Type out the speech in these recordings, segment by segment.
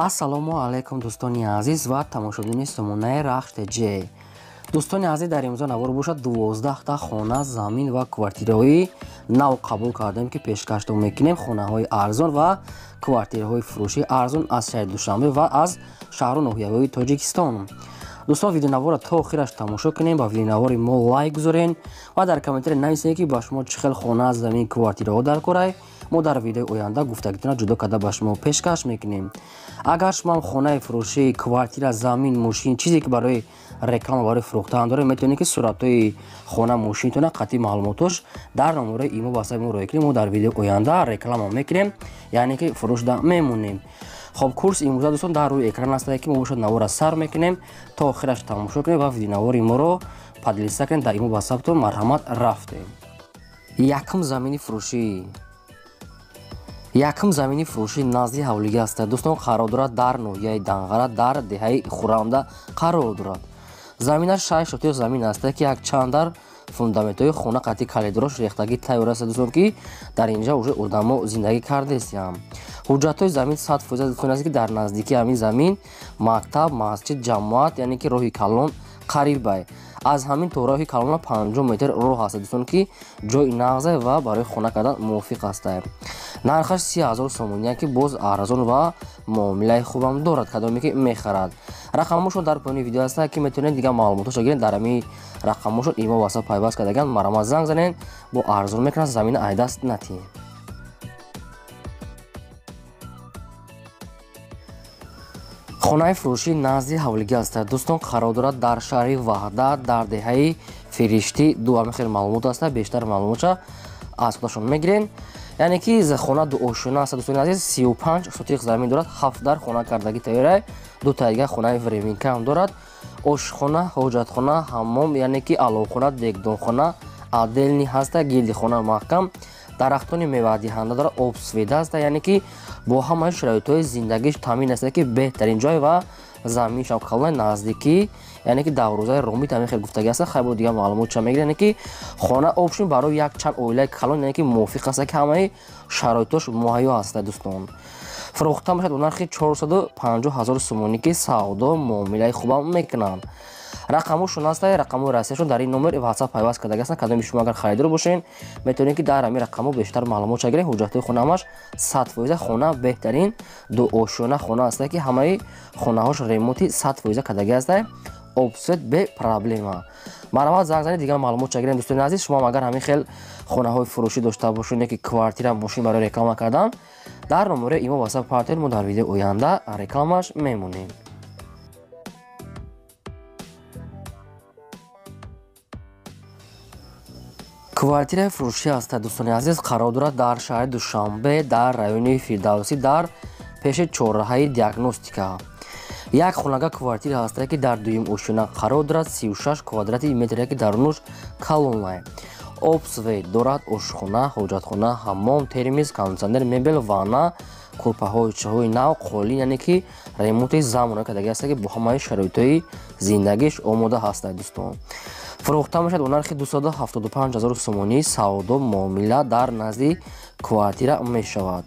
Ассалому алайкум дӯстони азиз ва тамошобинони сомонаи Рахш ТЖ. Дӯстони азиз, дар имрӯза навор бошад 12 та хона, замин ва квартираҳои нав қабул кардем, ки пешкаштон мекунем. Хонаҳои арзон ва квартираҳои фурӯшии арзон аз шаҳри Душанбе ва аз шаҳру ноҳияҳои Тоҷикистон. Дӯстон, видеонаворро то охираш тамошо кунем, ба видеонавори мо лайк гузорен ва дар комментария нависед, ки ба шумо чӣ хел хона, замин, квартираҳо дар корай. Мо дар видеои оянда гуфтагитона ҷудо карда ба шумо пешкаш мекунем. Агар шумо ҳам хонаи фурӯшӣ, квартира, замин, мошин, чизе ки барои реклама, барои фурӯхтан доред, метавонед ки суратҳои хона, мошинтона қатъи маълумотош дар номерои имо ватсапи мо роя кунем. Мо дар видеои оянда реклама мекунем, яъне ки фурӯшда мемонем. Хоб, курс имрӯза, дӯстон, дар рӯи экран аст, ки мо бошад навора сар мекунем, то охираш тамошо кунем ва видеонавори моро поделиться кунем дар имо ватсаптон. Марҳамат, рафтем. Якум замини фурӯшӣ. Якум замини фурӯшӣ назди ҳавлига аст, дӯстон, қарор дорад дар ноҳияи Данғара, дар деҳаи Хурамда қарор дорад. Заминаш 6 сотих замин аст, ки якчанд дар фундаментҳои хона қатъи калидорош рехтагӣ тайёр аст, дӯстон, ки дар инҷа уже одамо зиндагӣ кардаистиям. Ҳуҷҷатҳои замин 100%, дӯстон, аст, ки дар наздикии ҳамин замин мактаб, масҷид, ҷамоат, яъне ки роҳи калон қарибай. Аз ҳамин то роҳи калона 50 метр роҳ аст, дӯстон, ки ҷои нағзе ва барои хона кардан мувофиқ аст. Нархаш 30 000 сомония, ки боз арзон ва муомилаи хубам дорад, кадоме ки мехарад. Рақамҳошон дар поёни видео аст, ки метавонед дигар маълумотошо гиред. Дар ҳамин рақамҳошон имо ватсап пайваст кардаган, марҳамат, занг занед, бо арзон мекунад, замина айдаст натиҳед. Хонаи фурӯшӣ назди ҳавлига аст, дӯстон, қарор дорад дар шаҳри Ваҳдат, дар деҳаи Фириштӣ ду. Ҳамин хел маълумот аст, бештар маълумотша аз худашон мегирен. Яъне ки хона дуошёна аст, дӯстони азиз, 35 сотих замин дорад, ҳафт дар хона кардагӣ тайёра, ду та дигар хонаи временка ҳам дорад. Ошхона, ҳоҷатхона, ҳаммом, яъне ки аловхона, дегдонхона отдельный ҳаста, гирди хона маҳкам, дарахтони мевадиҳанда дорад, об, свет аст, яъне ки бо ҳамаи шароитҳои зиндагиш таъмин аст, ки беҳтарин ҷой ва заминшам калони наздикӣ, яъне ки даврӯзаи ромит ҳамин хел гуфтагӣ аст. Хай, бо дигар маълумот ча мегиред. Яъне ки хона общем барои як чанд оилаи калон, яъне ки мувофиқ аст, ки ҳамаи шароитош муҳайё аст, дӯстон. Фурӯхта мешавад бо нархи 450 ҳазор сомонӣ, ки савдо муомилаи хубам мекунанд. Рақамҳошон аст, рақамҳои расияшон дар ин номер ватсап пайваст кардаги ҳастанд. Кадоми шумо агар харидор бошед, метавонед ки дар ҳамин рақамҳо бештар маълумот гиред. Ҳуҷҷатҳои хона ҳамаш 100%. Хона беҳтарин дуошёна хона аст, ки ҳамаи хонаҳош ремонти 100% кардаги аст, об, свет бе проблема. Марҳамат, занг занед, дигар маълумот гиред. Дӯстони азиз, шумо агар ҳамин хел хонаҳои фурӯшӣ дошта бошед, ки квартира, мошин барои реклама кардан, дар номерои имо ватсап партоед, мо дар видеои оянда рекламаш мемонем. Квартираи фурӯшӣ аст, дӯстони азиз, қарор дорад дар шаҳри Душанбе, дар райони Фирдавсӣ, дар пеши чорраҳаи Диагностика. Як хонага квартира ҳаст, ки дар дуюм ошёна қарор дорад, 36 квадрати метре, ки дарунуш калонлай, об, свет дорад, ошхона, ҳоҷатхона, ҳаммом, термиз, кондитсионер, мебел, ванна, кӯрпаҳои чаҳои нав, қолин, яъне ки ремонти замона кардаги аст, ки бо ҳамаи шароитҳои зиндагиш омода ҳастад. Дӯстон, фурӯхта мешавад бо нархи 275 ҳазор сомонӣ, савдо муомила дар назди квартира мешавад.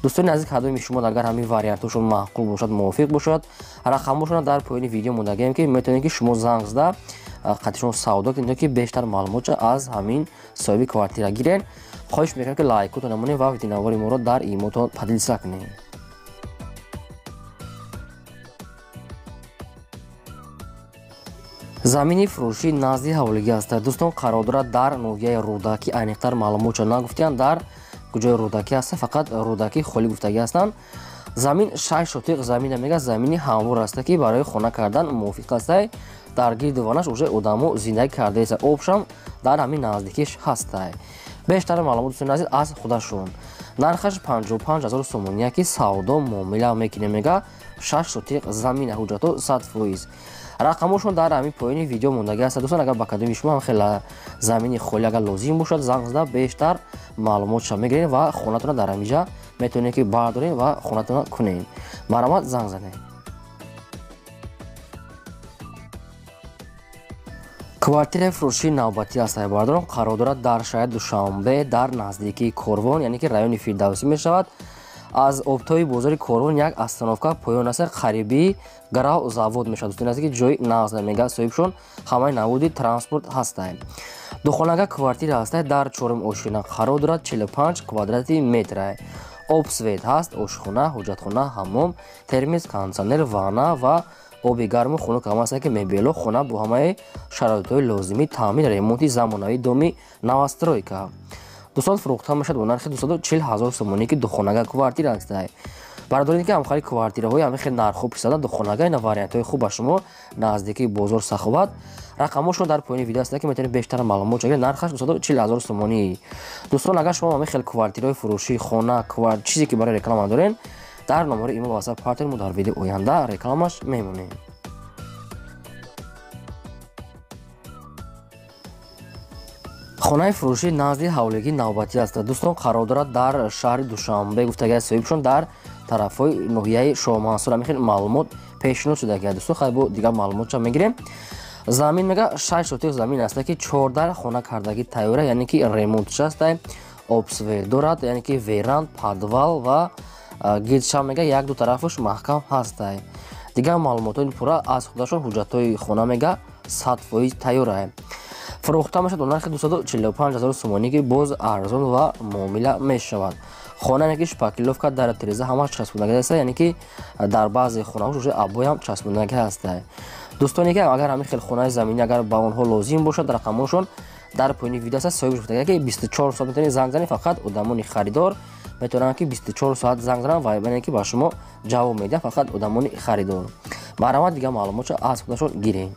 Дӯстони азиз, кадоми шумо агар ҳамин вариантҳошон маъқул бошад, мувофиқ бошад, рақамҳошона дар поёни видео мондагием, ки метавонед ки шумо занг зада қатъи шумо савдо кунед, ки бештар маълумотша аз ҳамин соҳиби квартира гиред. Хоҳиш мекунам, ки лайкотон намонед ва видеонавори моро дар имотон поделиться кунед. Замини фурӯшӣ назди ҳавлигӣ аст, дӯстон, қарор дорад дар ноҳияи Рӯдакӣ. Аниқтар маълумотшо нагуфтиянд, дар куҷои Рӯдакӣ аст, фақат Рӯдакӣ холӣ гуфтагӣ ҳастанд. Замин 6 сотиқ замина мега, замини ҳамвор аст, ки барои хона кардан мувофиқ аст. Дар гирди ванаш уже одамо зиндагӣ кардаест, обшам дар ҳамин наздикиш ҳастай. Бештар маълумот, дӯстони азиз, аз худашон. Нархаш 55 ҳазор сомония, ки савдо муомила мекунем мега. 6 сотиқ замина, ҳуҷҷатҳо 100%. Рақамҳошон дар ҳамин поёни видео мондагӣ аст. Дӯстон, агар ба кадоми шумо ҳам хеле замини холӣ агар лозим бошад, занг зада бештар маълумотша мегиред ва хонатона дар ҳаминҷа метавонед ки бардоред ва хонатона кунед. Марҳамат, занг занед. Квартираи фурӯшии навбатӣ аст, бардорон, қарор дорад дар шаҳри Душанбе, дар наздикии Корвон, яъне ки райони Фирдавсӣ мешавад. Аз обтои бозори Корвон як остановка поён аст, қариби гарав завод мешавад. Дӯстони азиз, ки ҷои нағз мега соҳибшон ҳамаи намуди транспорт ҳастанд. Духонага квартира ҳаст, дар чорум ошина қарор дорад, 45 квадрати метр. Об свет ҳаст, ошхона, ҳоҷатхона, ҳаммом, термис, кондитсионер, ванна ва оби гарму хунук ҳам аст, ки мебело хона бо ҳамаи шароитҳои лозимӣ таъмин, ремонти замонавии доми новостройка. Дӯстон, фурӯхта мешавад бо нархи 240 ҳазор сомонӣ, ки духонага квартира аст. Бародароне ки ҳамхари квартираҳои ҳамин хел нархҳо писанда, духонага ина вариантҳои хуб ба шумо наздикии бозор Саховат. Рақамҳошон дар поёни видео аст, ки метавонед бештар маълумот ҷагиред. Нархаш 240 ҳазор сомонӣ. Дӯстон, агар шумо ҳамин хел квартираҳои фурӯшӣ, хона, чизе ки барои реклама дорен, дар номери имо WhatsApp партер, мо дар видео оянда рекламаш мемонем. Хонаи фурӯшӣ назди ҳавлигии навбатӣ аст. Дӯстон, қарор дорад дар шаҳри Душанбе, гуфтагиаст соҳибшон, дар тарафҳои ноҳияи Шоҳмансур. Ҳамин хел маълумот пешниҳод шудагиаст. Дӯстон, хай бо дигар маълумотча мегирем. Замин мега 6 сотих замин аст, ки 14 хона кардагӣ тайёра, яъне ки ремонтш аст, обсвет дорад, яъне ки веранд, подвал ва гидша мега як ду тарафаш маҳкам ҳаст. Дигар маълумотҳои пурра аз худашон. Ҳуҷҷатҳои хона мега 100% тайёра. Фурӯхта мешавад бо нархи 245 ҳазор сомонӣ, ки боз арзон ва муомила мешавад. Хона яъне ки шпаклёвка, дар тиреза ҳамаш часпондагӣ аст, яъне ки дар баъзе хонаҳо уже обоям часпондагӣ ҳаст. Дӯстоне ки агар ҳамин хел хонаи заминӣ агар ба онҳо лозим бошад, рақамҳошон дар поёни видео аст. Соҳибаш гуфтагӣ, ки 24 соат метавонед занг занед, фақат одамони харидор метавонанд, ки 24 соат занг зананд ва яъне ки ба шумо ҷавоб медиҳанд, фақат одамони харидор. Марҳамат, дигар маълумотшо аз худашон гирем.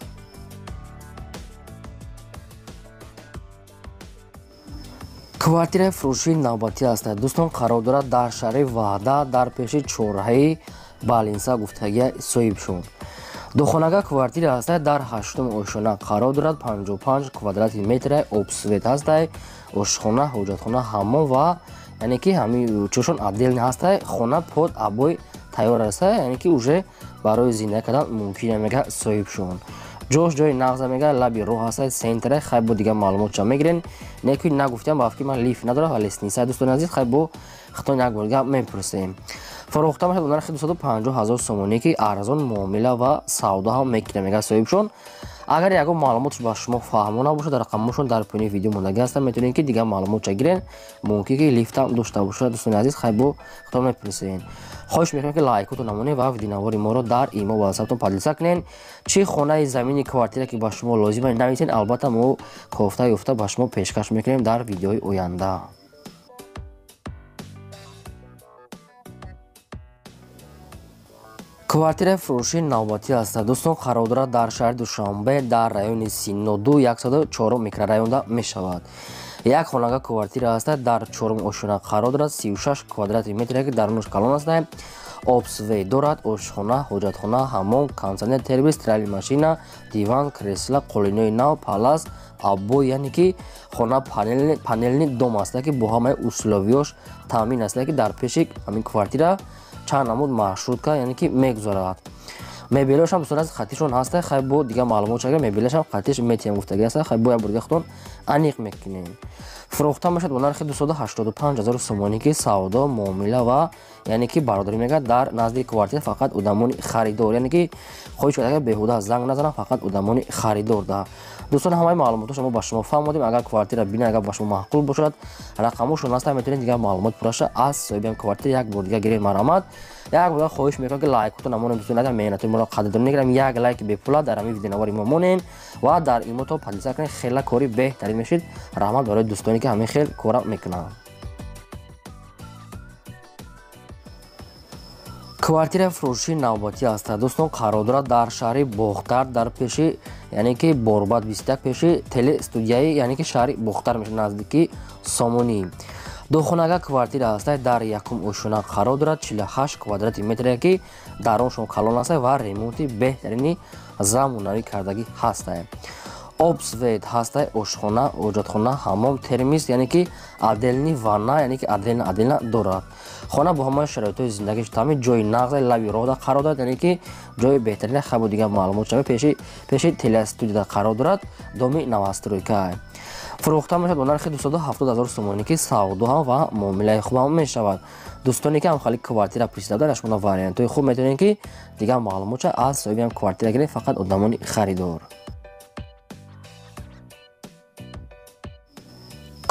Квартираи фурӯшии навбатӣ аст. Дӯстон, қарор дорад дар шаҳри Ваҳдат, дар пеши чорраҳаи Балинса, гуфтагия соҳибшон. Духонага квартира ҳаст, дар ҳаштум ошона қарор дорад, 55 квадрати метр, обсвет ҳаст, ошхона, ҳоҷатхона, ҳаммом ва яъне ки ҳамин чошон отдельно ҳаст. Хона под обои тайёр аст, яъне ки уже барои зиндагӣ кардан мумкин, мега соҳибшон. Ҷош ҷои нағза мега, лаби роҳ ҳаст, центре. Хай бо дигар маълумотча мегирен. Не ки нагуфтям, ба фикри ман лифт надорад ва лестница. Дӯстони азиз, хай бо хитон як бор дигар мепурсем. Фурӯхта мешавад бо нархи 250 ҳазор сомонӣ, ки арзон муомила ва савдо ҳам мекунад, мега соҳибшон. Агар ягон маълумотш ба шумо фаҳмо набошад, рақамҳошон дар поёни видео мондагӣ ҳастанд, метавонед ки дигар маълумотча гирен. Мумкин ки лифтам дошта бошад. Дӯстони азиз, хай бо хитон мепурсем. Хоҳиш мекунам, ки лайкотон намонед ва видеонавори моро дар имо ва ватсаптон поделиться кунед. Чӣ хонаи замини квартира ки ба шумо лозим аст, нависед, албатта мо кофта ёфта ба шумо пешкаш мекунем дар видеои оянда. Квартираи фурӯшии навбатӣ аст. Дӯстон, қарор дорад дар шаҳри Душанбе, дар райони Синоду, 104 микрорайонда мешавад. Як хонага квартира аст, дар чорум ошона қарор дорад, 36 квадрати метр, ки дарунаш калон аст, обсвет дорад, ошхона, ҳоҷатхона, ҳаммом, кондитсионер, термис, стиральная машина, диван, кресла, қолинои нав, палас, обои, яъне ки хона панельный дом аст, ки бо ҳамаи условиёш таъмин аст, ки дар пеши ҳамин квартира чанд намуд маршрутка яъне ки мегузарад. Мебелашам дӯстон аз хатишон ҳаст, хай бо дигар маълумот чага мебелашам хатиш метиҳам гуфтагӣ аст, хай бо як бор дигар худтон аниқ мекунем. Фурӯхта мешавад бо нархи 285 ҳазор сомонӣ, ки савдо, муомила ва яъне ки бародарӣ мега дар назди квартира фақат одамони харидор, яъне ки хоҳиш карда беҳуда занг назананд, фақат одамони харидор да. Дӯстон, ҳамаи маълумотҳоро мо ба шумо фаҳмодем. Агар квартира бинед, агар ба шумо маъқул бошад, рақамҳошон ҳаст, метавонед дигар маълумот пурраша аз соҳиби квартира як бор дигар гиред. Марҳамат, як бор хоҳиш мекунам, ки лайкотон намонед. Дӯстон, агар меҳнатои моро қадрдонӣ мекунам, як лайки бепула дар ҳамин видеонавори мо монед ва дар имото поделиться кунед, хела кори беҳтарин мешид. Раҳмат барои дӯстоне ки ҳамин хел кора мекунанд. Квартираи фурӯшии навбатӣ аст. Дӯстон, қарор дорад дар шаҳри Бохтар, дар пеши яъне ки Борбад 21, пеши телестудияи яъне ки шаҳри Бохтар мешавад, наздики Сомонӣ. Духонага квартира аст, дар якум ошона қарор дорад, 48 квадрати метре, ки даруншон калон аст ва ремонти беҳтарини замонавӣ кардагӣ ҳаст. Обсвет ҳаст, ошхона, ҳоҷатхона, ҳаммом, термис, яъне ки отдельный ванна, яъне ки отдельно дорад. Хона бо ҳамаи шароитҳои зиндагиш таъмин, ҷои нағз, лаби роҳда қарор дорад, яъне ки ҷои беҳтарин. Хабу дигар маълумот шава, пеши телестудияда қарор дорад, доми новостройка. Фурӯхта мешавад бо нархи 270 000 сомонӣ, ки савдо ҳам ва муомилаи хуб ҳам мешавад. Дӯстоне ки ҳамхали квартира пурсида буданд, шумо вариантҳои хуб метавонед, ки дигар маълумотша аз соҳиби ҳам квартира гиред, фақат одамони харидор.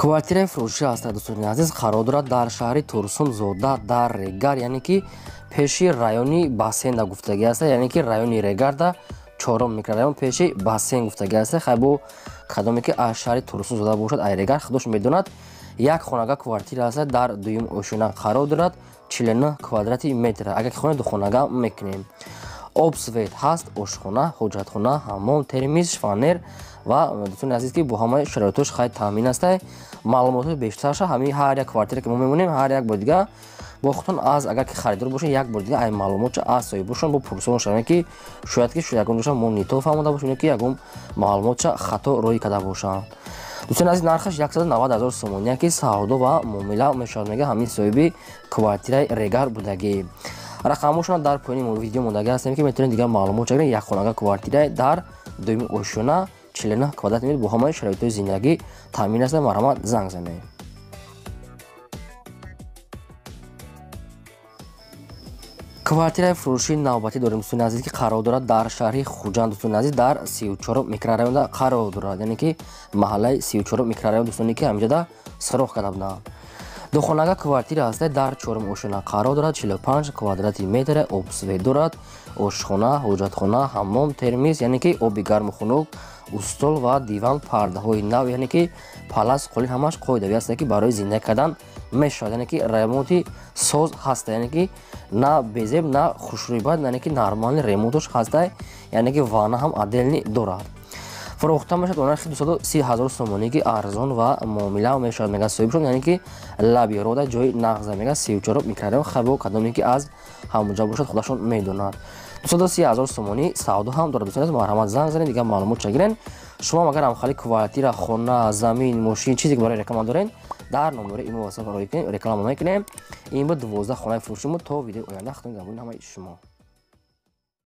Квартираи фурӯшӣ ҳаст, дӯстони азиз, қарор дорад дар шаҳри Турсунзода дар Регар, яъне ки пеши райони Бассейнда гуфтагӣ аст, яъне ки райони Регарда чорум микрорайон пеши Бассейн гуфтагӣ аст. Хай бо кадоме ки аз шаҳри Турсунзода бошад, ай Регар худош медонад. Як хонага квартира аст, дар дуюм ошёна қарор дорад, 49 квадрати метр. Агар ки хона духонага мекунем. Об свет ҳаст, ошхона, ҳоҷатхона, ҳаммом, термиз, шифонер ва дӯстони азиз, ки бо ҳамаи шароитош хай таъмин аст. Маълумотҳои бештарша ҳамин ҳар як квартира ки мо мемонем, ҳар як бор дига бо худтон аз агар ки харидор бошед, як бор дига ай маълумотша аз соҳибошон бо пурсон шавем, ки шояд ки ягон ҷоша мо нито фаҳмода бошем, ки ягон маълумотша хато роҳӣ карда бошанд. Дӯстони азиз, нархаш 190 000 сомонӣ, ки савдо ва муомила мешавад, мега ҳамин соҳиби квартираи Регар будагӣ. Рақамҳошон дар поёни видео мондагӣ ҳастем, ки метавонед дигар маълумот гиред. Як хонага квартира дар дуюми ошёна 49 квадрат метр бо ҳамаи шароитҳои зиндагӣ таъмин аст. Марҳамат, занг занед. Квартираи фурӯшии навбатӣ дорем, дӯстони азиз, ки қарор дорад дар шаҳри Хуҷанд, дӯстони азиз, дар 34 микрорайонда қарор дорад, яъне ки маҳаллаи 34 микрорайон, дӯстоне ки ҳаминҷода сироғ карда буданд. Духонага квартира ҳаст, дар чорум ошёна қарор дорад, 45 квадрати метр, обсвет дорад, ошхона, ҳоҷатхона, ҳаммом, термиз, яъне ки оби гарму хунук, устол ва диван, пардаҳои нав, яъне ки палас, қолин ҳамаш қоидавӣ аст, ки барои зиндагӣ кардан мешавад, яъне ки ремонти соз ҳаст, яъне ки на безеб, на хушрӯй бад, яъне ки нормални ремонтош ҳаст, яъне ки ванна ҳам отдельный дорад. Фурӯхта мешавад бо нархи 230 000 сомонӣ, ки арзон ва муомила мешавад, мега соҳибшон, яъне ки лаби рода ҷои нағза, мега 34 микрорайон. Хабо кадоме ки аз ҳамонҷа бошад, худашон медонад. 230 000 сомонӣ савдо ҳам дорад. Дӯстони азиз, марҳамат, занг занед, дигар маълумот гирен. Шумо агар ҳамхали квартира, хона, замин, мошин, чизе ки барои реклама дорен, дар номери имо WhatsApp роҳӣ кунем, реклама мекунем. Ин буд 12 хонаи фурӯши мо. То видеои оянда худо нигаҳбони ҳамаи шумо.